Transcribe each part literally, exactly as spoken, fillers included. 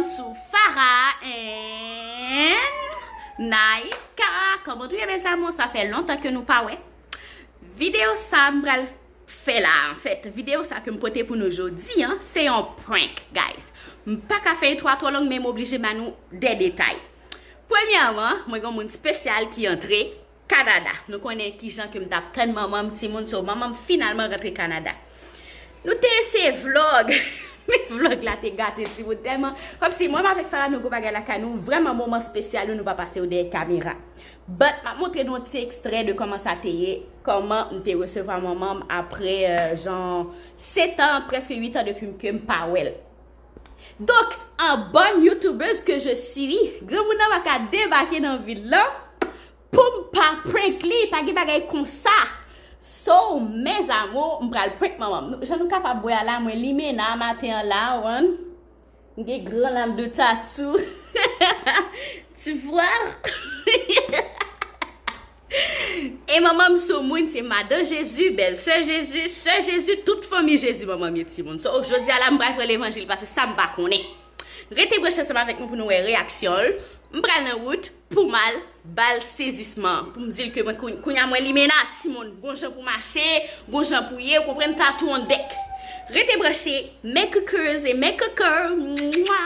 Sou Farah and Naika. Kòman nou ye, mes amours? Sa fè lontan ke nou pa wè. Videyo sa m pral fè la, anfèt, videyo sa ke m pote pou nou jodi a, se yon prank, guys. M pa ka fè istwa twò long, men m oblije ba nou de detay. Premyèman, mwen gen yon moun espesyal ki antre Kanada. Nou konnen kijan ke m t ap tann manman m, timoun, so manman m finalman rantre Kanada. Nou te eseye vlog, men vlog la te gate, timoun, tèlman, kòmsi mwen avèk Farah nou gon bagay lakay nou, vrèman moman espesyal yo nou pa pase yo dèyè kamera. But, m ap montre nou yon ti ekstrè de kòman sa te ye, kòman m te resevwa manman m apre, euh, jan, sèt an, prèske uit an depi m, ke m pa wè l. Donk, en bonne youtubeuse que je suis, granmoun nan pa ka debake nan vil lan pou m pa prank li, pa gen bagay konsa. So, mes amours, m pral prank manman m. Nou, jan nou kapab wè a la, mwen limena maten an la, ou konprann? M gen gran lam de tatou. Tu vois? E manman m sou moun, se madan Jezi, bèlsè Jezi, sè Jezi, tout fanmi Jezi manman m ye, timoun. So, jodi a la, m pral pran levanjil, paske sa m pa konnen. Rete branche ansanm avèk nou pou nou wè reyaksyon l. M pral nan wout pou m al ba l sezisman, pou m di l ke mwen koun-, kounye a mwen limena, timoun, gon jan pou mache, gon jan pou ye, ou konprann, tatou on dèk. Rete branche, mes cocottes et mes cocos, mwa.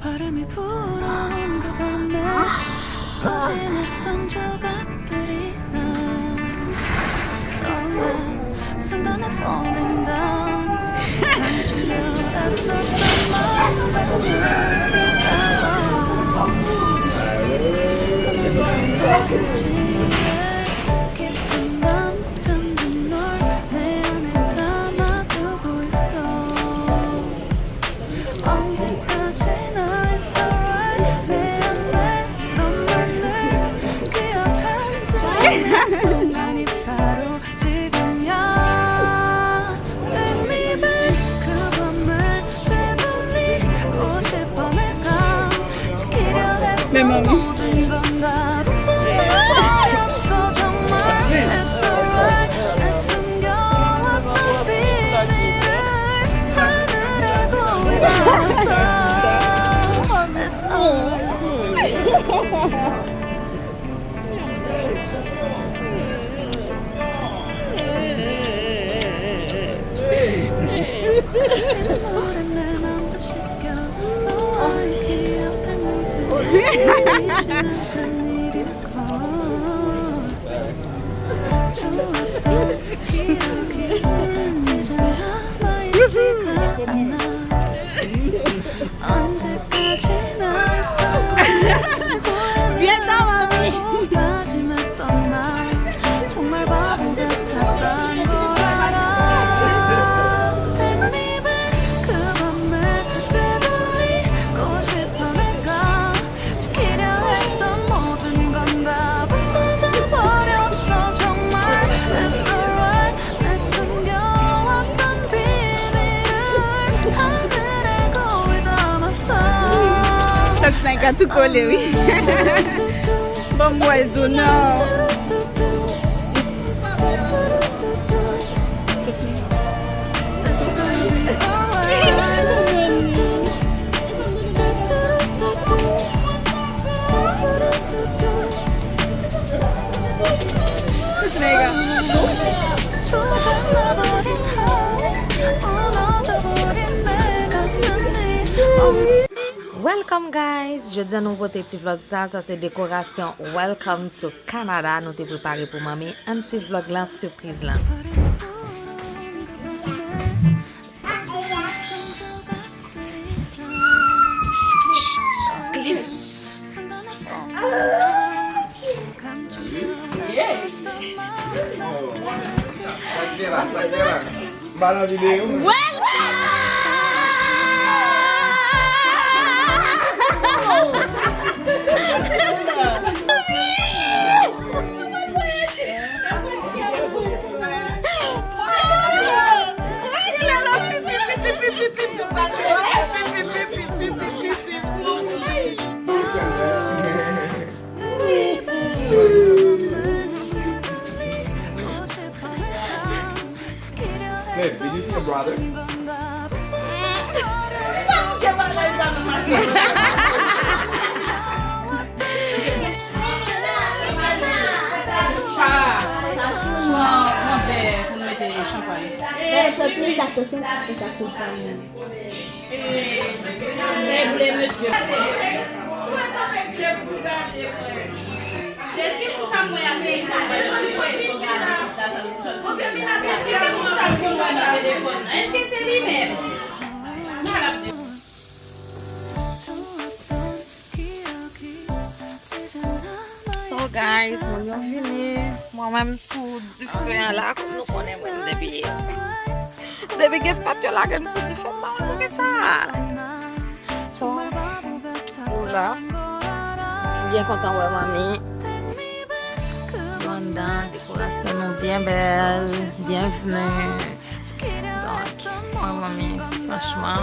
바람이 불어온 그 밤에 꺼진 어떤 조각들이 난 떠올라. 순간에 falling down. 감추려 애썼던 맘들도 그대로. 또 눈 감아보지. 깊은 밤 잠든 널 내 안에 담아두고 있어. 언제까지나 it's alright. 내 안에 너만을 기억할 수 있는 순간이 바로 지금이야. Take me back. 그 밤을 되돌리. 오십 번을 가. 지키려 했던 내 맘이. 모든 건 다 부서져 버렸어. 정말 it's alright. 날 숨겨왔던 비밀을 하늘에 보이고 있어. It's alright. 언제까지나 있어. Bien dans ma vie. 마지막던 날 정말 바보 같았던 걸 알아. Take me back. 그 밤에 되돌리고 싶어 내가 지키려 했던 모든 건 다 부서져 버렸어 정말. It's alright. 내 숨겨왔던 비밀을 하늘에 거울 담았어. Looks like a tou kole, wi. Bon, boys, do now. Welcome, guys! Jodi a nou pote ti vlog sa, sa se dekorasyon Welcome to Canada nou te prepare pou manmi. Ann swiv vlog lan, sipriz lan. Cliff. Sa k gen la, sa k gen la. M pa nan videyo. Welcome! Babe, did you see your brother? Sa, sa sou yon, yon vè pou nou mete chanpay. Fè, fè plis atansyon pou sa konprann. Se vle, mesye. Eske se pou sa m wè a se, eske se pou sa m konn wè nan telefòn nan? Eske se li menm? N al ap di. So guys, moun yo vini. Mwen menm sou dife an la, kòm nou konnen mwen depi, depi gen fèt yo lage m sou dife, m pa konn poukisa. So, ou la. M byen kontan wè manmi. Nou anndan, dekorasyon nou byen bèl. Byenvni. Donk, mwen, manmi, franchman,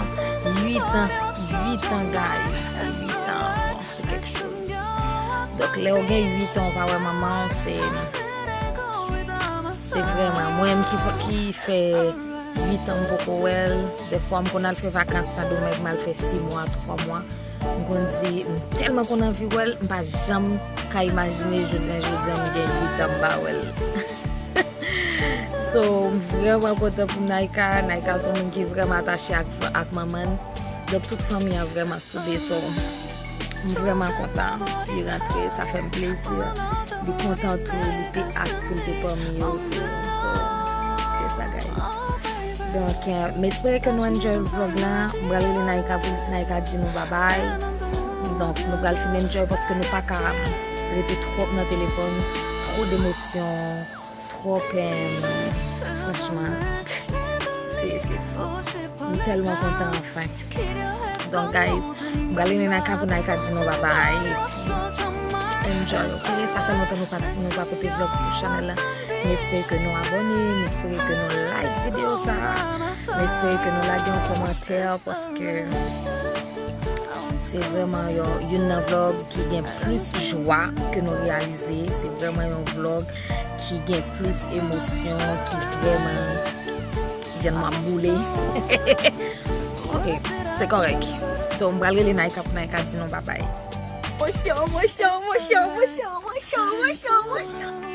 uit an, uit an, guys, uit an, bon, se kèk choz. Donk, lè w gen uit an, w pa wè manman w, se, se vrèman, mwen menm ki, ki fè uit an, m poko wè l, dèfwa m konn al fè vakans Sendomeng, m al fè sis mwa, twa mwa, m konn di, m tèlman konn anvi wè l, m pa janm ka imajine jounen jodi a m gen uit an m pa wè l. So, m vrèman kontan pou Naika. Naika se yon moun ki vrèman atache ak, ak manman l. Donk, tout fanmi an vrèman soude. So, m vrèman kontan li rantre. Sa fè m plezi. Li kontan tou. Li te ak pou l te pami yo tou. So, se sa, guys. Donk, eh, m espere ke nou enjoy vlog la. M pral rele Naika pou Naika di nou babay. Donk, nou pral fin enjoy paske nou pa ka rete twòp nan telefòn. Twò demosyon, twòp, eh, franchman, se, se fou. M tèlman kontan anfen. Donk, guys, m pral rele Naika pou Naika di nou babay. Epi, enjoy, ok? Sa fè lontan nou pa, nou pa pote vlog sou chanèl la. M espere ke nou abòne, m espere ke nou like videyo sa a. M espere ke nou lage yon kòmantè, paske se vrèman yon, youn nan vlog ki gen plis jwa ke nou reyalize. Se vrèman yon vlog ki gen plis emosyon, ki vrèman, vyann mwen ap boule. Ok, se kòrèk. So, m pral rele Naika pou Naika di nou babay. Mouchou, mouchou, mouchou, mouchou, mouchou, mouchou, mouchou.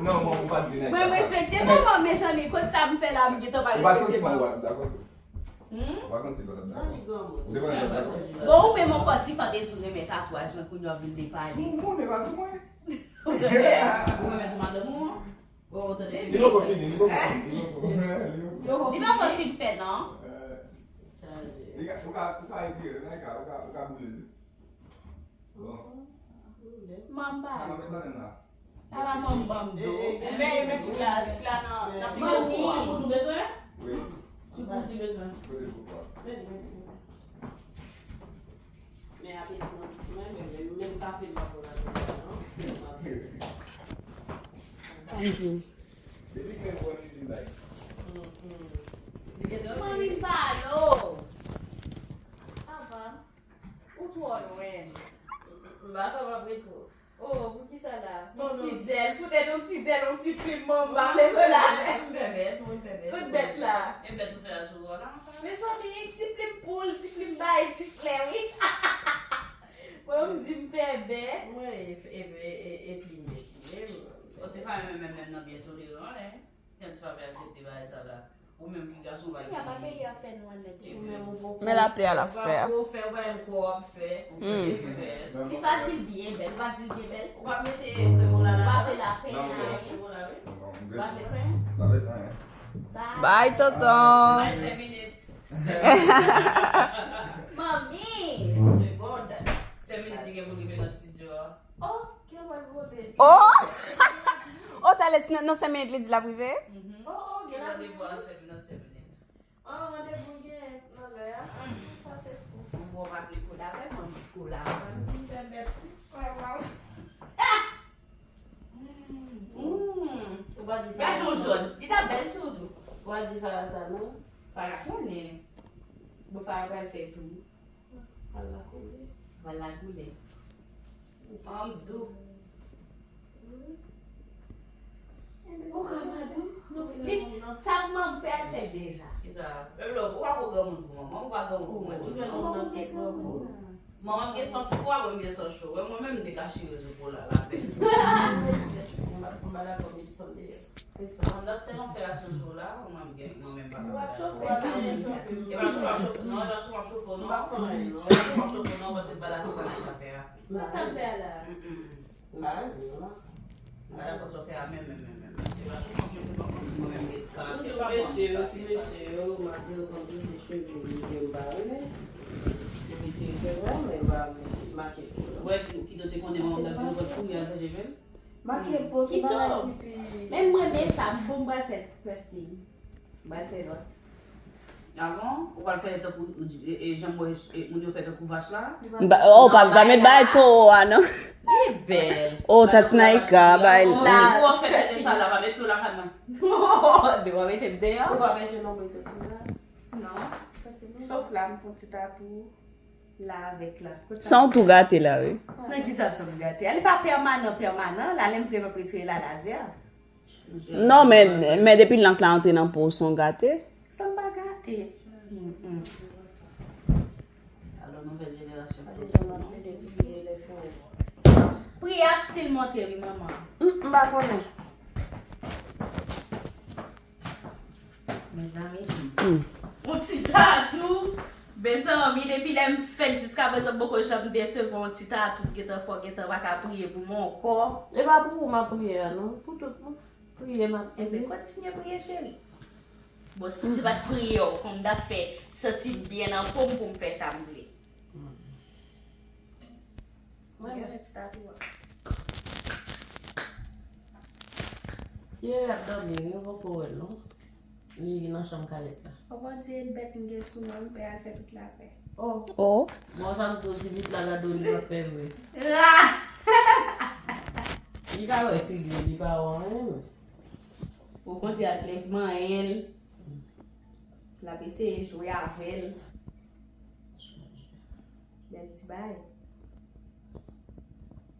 Non, mwen, ou pa t vin ak sa. Mwen, m respekte manman, mezanmi. Kot sa m fè la, m gentan pa respekte manman. Ou pa t konn si manman w pa t dakò. Hmm? Ou pa t konn si l pa t dakò. Ou te konnen l pa t dakò. Bon, ou menm ankò, Tifan te di w renmen tatwaj lan, kounye a w vin depale. Sou moun, e pa sou mwen. Ou renmen sou madanm ou an? Bon, ou tande. Li poko fini, li poko fini, li poko, li poko. Li poko fin fè, non. Chaje. Li ka, ou ka, ou ka retire, nan ka, ou ka, ou ka boule li. Bon. Manman. Sa nan met ladann la. Ala manman m do. Men, men sik la, sik la nan, nan pil. Manmi. Ou toujou bezwen? Wi. Ou toujou bezwen? Kote pou ou? Men apeti nan bouch mwen, men, men, menm kafe m pa pran nan bouch mwen, non. Andy. Depi ke bon li vin bay. Manmi m pale w. Papa, ou twò lwen. M pa kapab ret twò. Oh, poukisa la? Yon ti zèl, poutèt yon ti zèl, yon ti plim, manman, leve la. M fè bèt, wi, m fè bèt. Kot bèt la? E bèt ou fè a sou wòl la, anfè. Mezanmi, ti plim poul, ti plim bay, ti flè, wi. Jan ti pa vle aksepte bagay sa la. Ou menm ki gason pa Kounya pa peyi a fè nou annèt. Men lapli a l ap fè a. Ou fè, ou pa menm kwa w ap fè. Ou fè, fè. Ti Fati byen bèl, ou pa di l byen bèl. Ou pa mete kremon la Ou pa la. vle la fè a ye. Kremon la, wi. Ou pa vle fè. Bay tonton. Bay sèk minit. Manmi. Segond. Sèk minit li gen pou rive nan estidyo a. Oh, ki wè vole. Oh! Oh, Thalès, nan nan sèk minit li di l ap rive? Oh, oh, gen Randevou a la. Sèm nan sèk minit. Oh, randevou gen nan lè a. Sa se fou. Bon, w ap li kou la, vè mwen kou la. Mwen fè bèt. Wè, wè. Mm. Ou pa di Gad yon jòn. Li ta bèl sou ou tou. Ou pa di Farah sa non. Farah konnen. Bon, Farah pral fè tou. Al la koule. Wè la koule. An dou. Ou ka madou. Li sa manman fè al fè deja. Kisa? Menm lè ou pa ko granmoun pou manman, ou pa granmoun pou mwen. Ou jwenn yon moun nan ki granmoun. Manman m gen san fwa, mwen m gen san cho. Wè mwen menm m te ka chire zo pou la, la bèl. Mwen pa dakò met san deyò. Pandan tèlman fè aksyon sou la, mwen m gen, mwen menm pa. Ou ap chofe, sa mwen chofe. E pa chofe, ap chofe, non, e pa chofe, ap chofe, non. E pa chofe, ap chofe, non, paske pa dakò sa nèg la fè a. Mwen sa m fè a la. Mm, mm. M pa dakò sa w fè a menm, menm, menm, menm. E pa chofe, ap chofe, mwen menm m gen karaktè. Mesye yo, ki mesye yo, malgre yo konn trese cheve m, m pa renmen. Yo retire cheve m, men m pa make pou yo. Wè, ki, ki te konnen manman m ap di w kouri al fè cheve l? Make pou se bagay ki pi. Men mwen men sa, m bon m pral fè piercing. M pral fè lòt. Avan, ou pral fè tankou e, e, jan m wè e, moun yo fè tankou vach la. Ou pa pa met bay towo a non. Li bèl. Oh, Tati Naika, bay. Ou fè piercing sa la, pa met pye w lakay mwen. Non, devan mete m deyò. Ou pa mete non mete tou la. Non. Sof la, m fè ti tatou. La avèk la. San w tou gate la, wi. Nan ki sa san m gate? Li pa pèmanan, pèmanan. La, lè m vle m ap retire la lazè. Non, men, men depi lank la antre nan po w, san w gate. San m pa gate. Mm, mm. Alò, nouvèl jenerasyon. Priye ap still monte, wi, manman. M pa konnen. Mezanmi. Yon ti tatou. Mezanmi, depi lè m fèt jiska prezan, m poko janm desevwa yon ti tatou. Gentan fò, gentan pa ka priye pou mwen ankò. E pa pou ou m ap priye a, non. Pou tout moun. Priye m ap Enben, priye. Kontinye priye, cheri. Bon, si se pa t priye, w konn t ap fè santi m byen nan po m pou m fè sa m vle. Mwen, mwen, ti tatou a. Si yo ap dòmi, yo poko wè l, non. Li nan chanm Kalèt la. Poko di e bèt m gen sou mwen, m pè al fè tout lapè. Oh, Oh, bon, sa m tou si vit la gade w, li pa pè vre. La! Li ka wè figi w, li pa wè anyen, men. Okontrè, l ap lèv manyen l. L ap eseye jwe avè l. Bèl ti bagay.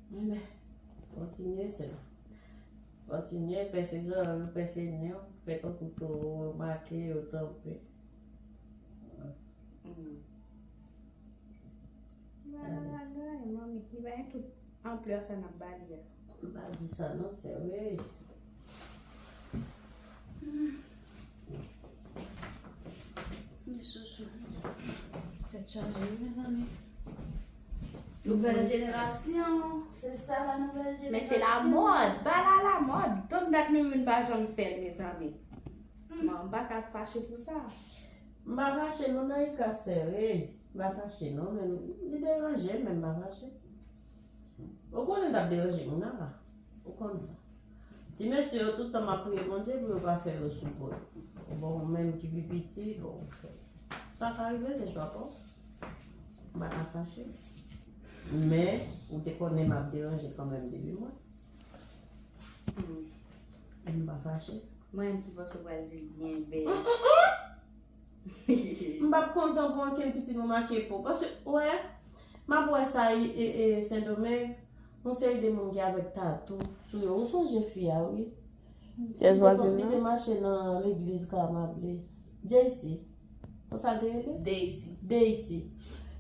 Enben, kontinye, sè. Kontinye, pèse zòrèy ou, pèse nen w, fè tankou towo, make yo, tanpe. Mm. Li pa nan lagay, manmi. Li pa gen tout anplè sa n ap ba li a. M pa di sa non, sè, wi. Li sousou. Tèt chaje, wi, mezanmi. Nouvèl jenerasyon, se sa la nouvèl jenerasyon. Men se lamòd, bagay la lamòd. Tann dat nou youn pa janm fè l, mezanmi. Mwen, m pa ka fache pou sa. M pa fache non, Naika, sè, wi. M pa fache non, men li deranje, men m pa fache. Ou konnen t ap deranje moun nan la. Ou konn sa. Ti mesye yo, tout tan m ap priye Bondye pou yo pa fè yo sou kò yo. Bon, ou menm ki pi piti, bon, ou fè. Sa ka rive, se chwa pa w. M pa ka fache. Men, ou te konnen m ap deranje kanmenm depi mwen. E m pa fache. Mwen menm ki panse w pral di l byen bèl. M p ap kontan pou ankenn pitit mwen make po. Paske, wè, m ap wè sa e, e, e Sendomeng, yon seri de moun ki avèk tatou sou yo. Ou sonje fi a, wi? Pyès vwazin Li te nan. Mache nan legliz Kamable. Jaycee. Konsa l te rele? Daisy. Daisy.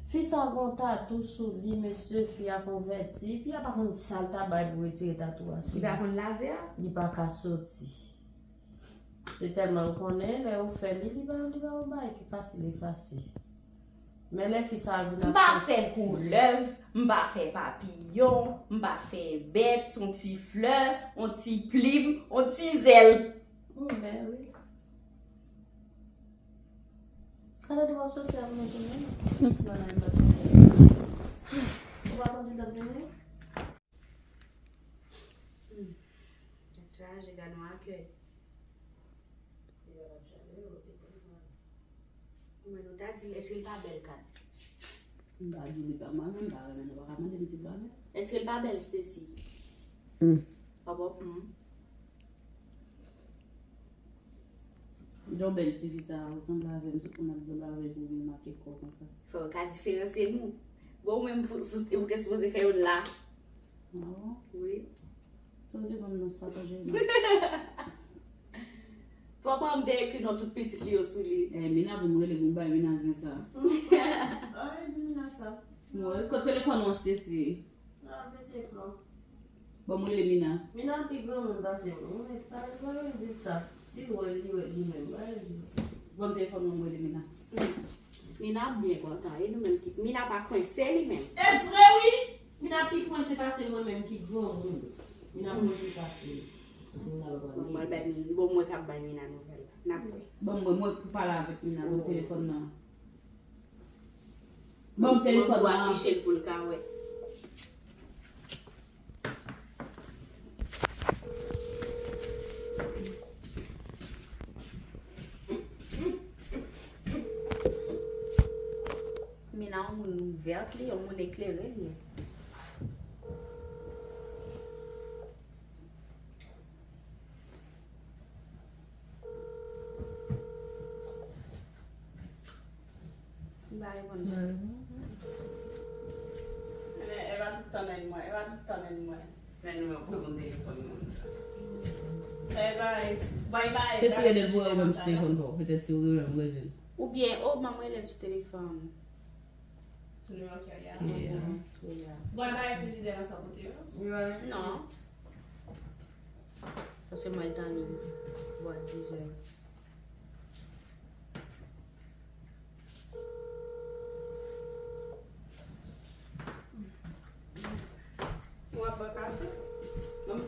Fi sa gon tatou sou li, mesye, fi a konvèti. Fi a pa konn sa l ta bay pou retire tatou a sou Li pa li. Konn lazè a? Li pa ka soti. Se tèlman ou konnen, lè ou fè li, li ba, li ba ou bagay ki fasil efase. Men lè fi sa a vin ap fè ti koulèv, m pa fè papiyon, m pa fè bèt, yon ti flè, yon ti plim, yon ti zèl. Bon, ben wi. Kanadi w ap soti ak mwen tou menm? Ou pa konn si l t ap vini? Hmm. Tèt chaje, gade yon akèy. Mwen, nou ta di l, èske l pa bèl, Kat? M pa di li pa mal, m pa renmen, nou pa ka mande m si l pa bèl. Èske l pa bèl, Stacy? Hmm. Pa bon? Hmm. Jan bèl ti fi sa a, ou sanble avè m, tout moun ap di w avè l pou vin make kò konsa. Fò w ka diferansye nou. Bon, ou menm, ou, ou te sipoze fè youn la. Ah bon? Wi. Sa w te ban m nan sa, pa jere nan. Fò w ban m te ekri non tout pitit li yo sou li. Eh, Mina pou m rele pou m bay Mina zen sa. Anyen di Mina sa. Mwen, kot telefòn ou an, Stacy? Ah, pete flò. Bon, m rele Mina. Mina pi granmoun pase mwen. Mwen pa, pa yo di sa. Si l wè, li wè li menm. Pa yo di sa. Bon, telefòn mwen, m rele Mina. Mina ap byen kontan. E nou menm ki, Mina pa kwense li menm. E vre wi! Mina pi kwense pase mwen menm ki granmoun. Mina kwense pase m. Pase Mina pa pral. Bon, mwen bay, bon, mwen k ap bay Mina nouvèl la. N ap wè. Bon, mwen, mwen pou pale avèk Mina, bon, telefòn nan. Ban m telefòn nan. Afiche l pou l ka wè. Mina, yon moun vèt li, yon moun eklere li. Li pa reponn. Ebyen, Eva tout tan nan mwen. Eva tout tan nan mwen. Men nou mwen pou reponn telefòn mwen. Bye bye. Bye bye. Se si rele l pou wè ou menm sou telefòn pa w. Petèt si w rele l, ou rele l. Oubyen, oh, ban m rele l sou telefòn. Sou nimewo ki a. Ki a. Ki a. Bon, e pa refrijidè nan sa kote yo? Non. Paske mwen tann li bò dizè. Ou ap bwè kafe? Non.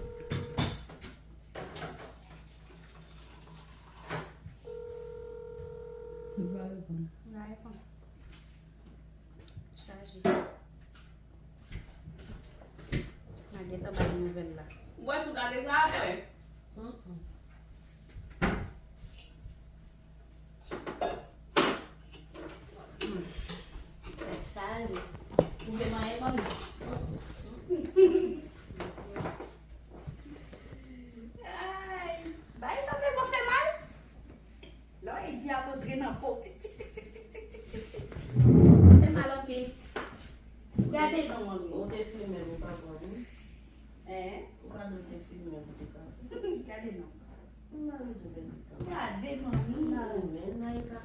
Li pa reponn. Li pa reponn. Chaje. Mwen gentan bay nouvèl la. Ou wè si w ta deja apre? Mm, mm. Hmm. Tèt chaje. Ou vle manyen, manmi? Ay, bay sa tèlman fè mal. Lè w egui ap antre nan po w, tik, tik, tik. Fè mal anpil. Gade non, manmi. Ou te fimen, ou pa konn. Hein? Ou ka di w te fimen pou te kafe. Gade non. M pa bezwen bèl pikan. Gade manmi. M pa renmen Naïka. M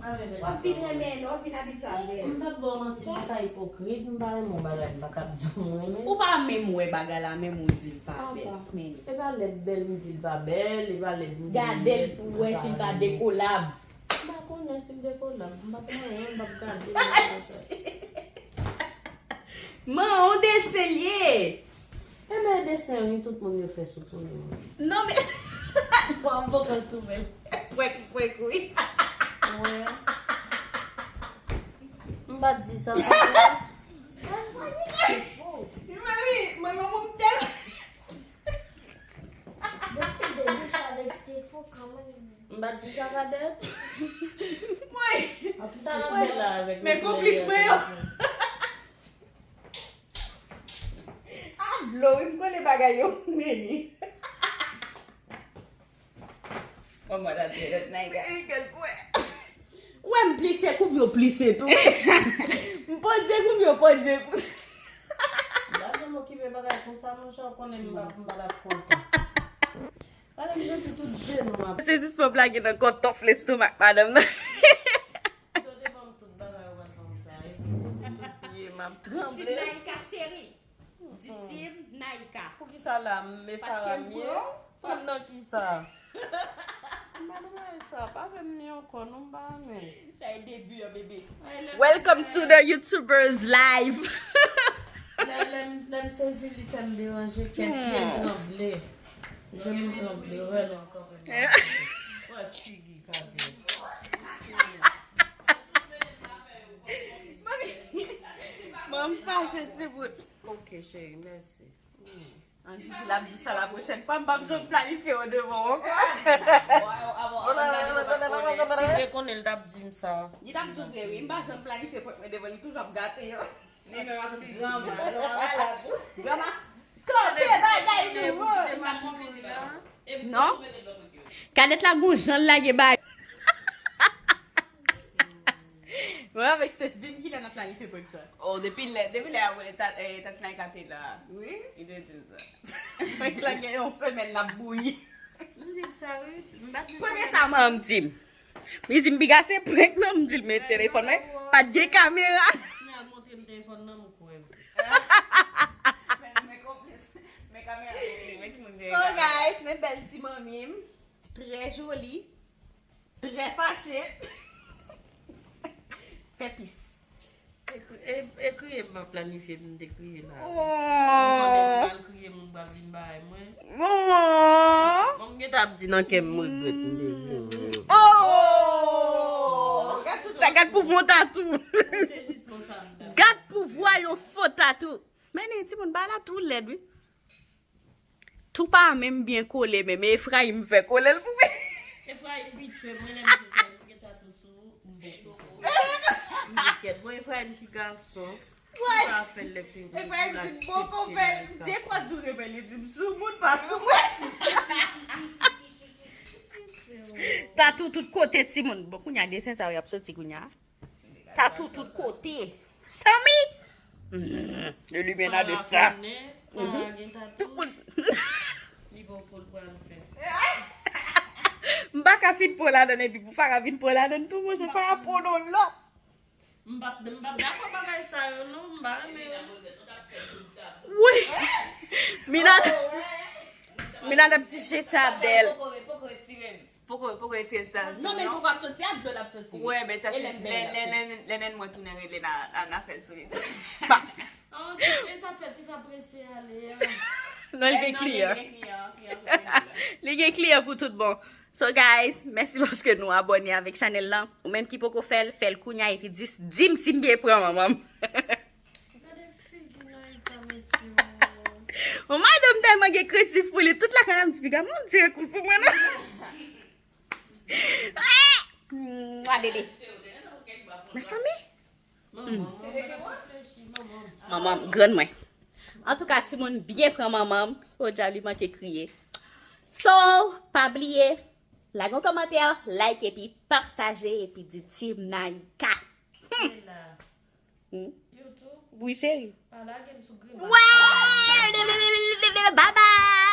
pa renmen bèl pikan. W ap vin renmen l, w ap vin abitye avè l. M p ap ba w manti, m pa ipokrit, m pa renmen yon bagay m pa kab di w m renmen. Ou pa menm wè bagay la, menm ou di l pa bèl. Men e pa lè l bèl m di l pa bèl, e pa lè l m di l bèl m pa renmen. Gade l pou w wè si l pa dekolab. M pa konnen si l dekolab, m p ap manyen, m p ap gade, m p ap fè sa. Man, on desen l ye. Ebyen, desen wi, tout moun yo fè sou pou yo. Non, men, bon, m poko sou mwen. Pwèk, pwèk, wi. Wè. M pa t di sa, sa. Mwen, wi, mwen, mwen, mwen, m tèl. Depi de bouch avèk Stefo, kanmenm. M pa t di sa, Kadèt. Mwen. Sa n ap fè la avèk men konplis mwen yo. A dlo, wi, m kole bagay yo, m meni. Kòman ta di rès nan gade. Ou wè m plise kou m yo plise tou. M podje kou m yo podje kou. Gade m okipe bagay konsa, monchè, ou konnen m pa, m pa t ap kontan. Pale m santi tout jenou ap. Se jis pou plage nan kò tòf lestomak madanm nan. Si w te ban m tout bagay, ou pa t ban m sa, epi m santi tout pye m ap tranble. Ti Naïka cheri. Di Team Naïka. Poukisa la, m e Farah m ye? Fanm nan kisa? M pa nan bagay sa, pa fè m ni ankò, non, m pa renmen. Sa e debi an, bebe. Welcome to the YouTubers live. Lè, lè m, lè m sezi li fè m deranje, kèt pye m tranble. Je m tranble, wè non, kanpe m. Wè figi kade. Mami, mwen m fache ti bout. Ok, cheri, mèsi. Andy di l ap di sa la pwochèn fwa, m p ap janm planifye yo devan w ankò. Si m te konnen, l t ap di m sa. Li t ap di w vre, wi. M pa janm planifye prank mwen devan, li toujou ap gate yo. Li menm avèk granma, granma malad. Granma, kanpe bagay nou, man. Non. Kadèt la gon jan l lage bagay. Mwen avèk Sès, depi kilè n ap planifye prank sa? Oh, depi lè, depi lè, eh, ta-, eh, Tati Naïka te la. Wi? Li te di m sa. Prank la gen yon semèn l ap bouyi. M di l sa, wi. M pa t di sa. Premye sa manman m di m. Li di m, "Piga se prank nan," m di l, "Men telefòn mwen pa t gen kamera." Kounya l montre m telefòn nan, m kwè vre. Men, men konplis, men kamera, men ki moun gen kamera. So, guys, men bèl ti manmi m. Trè joli. Trè fache. Fè pis. E kri-, e, e kriye m pa planifye pou m te kriye la. Oh. M konnen si m al kriye, moun pral vin bay mwen. Manman. Bon, m gentan ap di nan kè m, m regrèt m te vle. Oh. Gad tout sa, gad pouvwa yon tatou. Sezisman sa m ta. Gad pouvwa yon fo tatou. Men ni timoun, bagay la tou lèd, wi. Tou pa menm byen kole, menm Efrayim fè kole l pou mwen. Efrayim pitye mwen, lè m di Efrayim gen tatou sou ou, m poko fè. M di kèt. Bon, Efrayim ki gason, ou pa fè l lè fini, Efrayim di m poko fè l. M di e kwa dure men li di m sou moun, pa sou mwen. Tatou tout kote, timoun. Bon, kounya, desen sa yo y ap soti kounya. Tatou tout kote. Samy! Mm, le luminat de sa. Fara konnen, Fara gen tatou. Li poko l pral fè. M pa ka fin pran ladann epi pou Fara vin pran ladann tou, monchè, Fara pran yon lòt. M p ap, m p ap dakò bagay sa yo, non, m pa renmen yo. Wi. Mina, Mina nan ti je sa bèl. Poko, poko retire l. Poko, poko retire l sou la. Non, men l poko ap soti a, dlo l ap soti. Wè, men ta se lè, lè, lè, lè nèn mwen tounen rele nan, nan afè sou li. Oh, e sa fè ti fa prese ale a. Non, li gen kliyan. Li gen kliyan pou tout bon. So, guys, mèsi paske nou abòne avèk chanèl lan. Ou menm ki poko fè l, fè l kounya epi di, di m si m byen pran manman m. Gade figi Naïka, mesye. Yon madanm tèlman gen krentif pou li, tout lakay la m di, "Piga, m di kou sou mwen, non?" Ah! Mwa, bebe. Mezanmi. Manman, manman, pa reflechi, manman. Manman, grann mwen. Antouka, timoun, byen pran manman m. Podyab, li manke kriye. So, pa bliye, lage yon kòmantè, like epi pataje epi di Team Naïka. Hmm. Hmm. YouTube. Wi, cheri. Pa lage m sou grimas. Wè! Bye bye!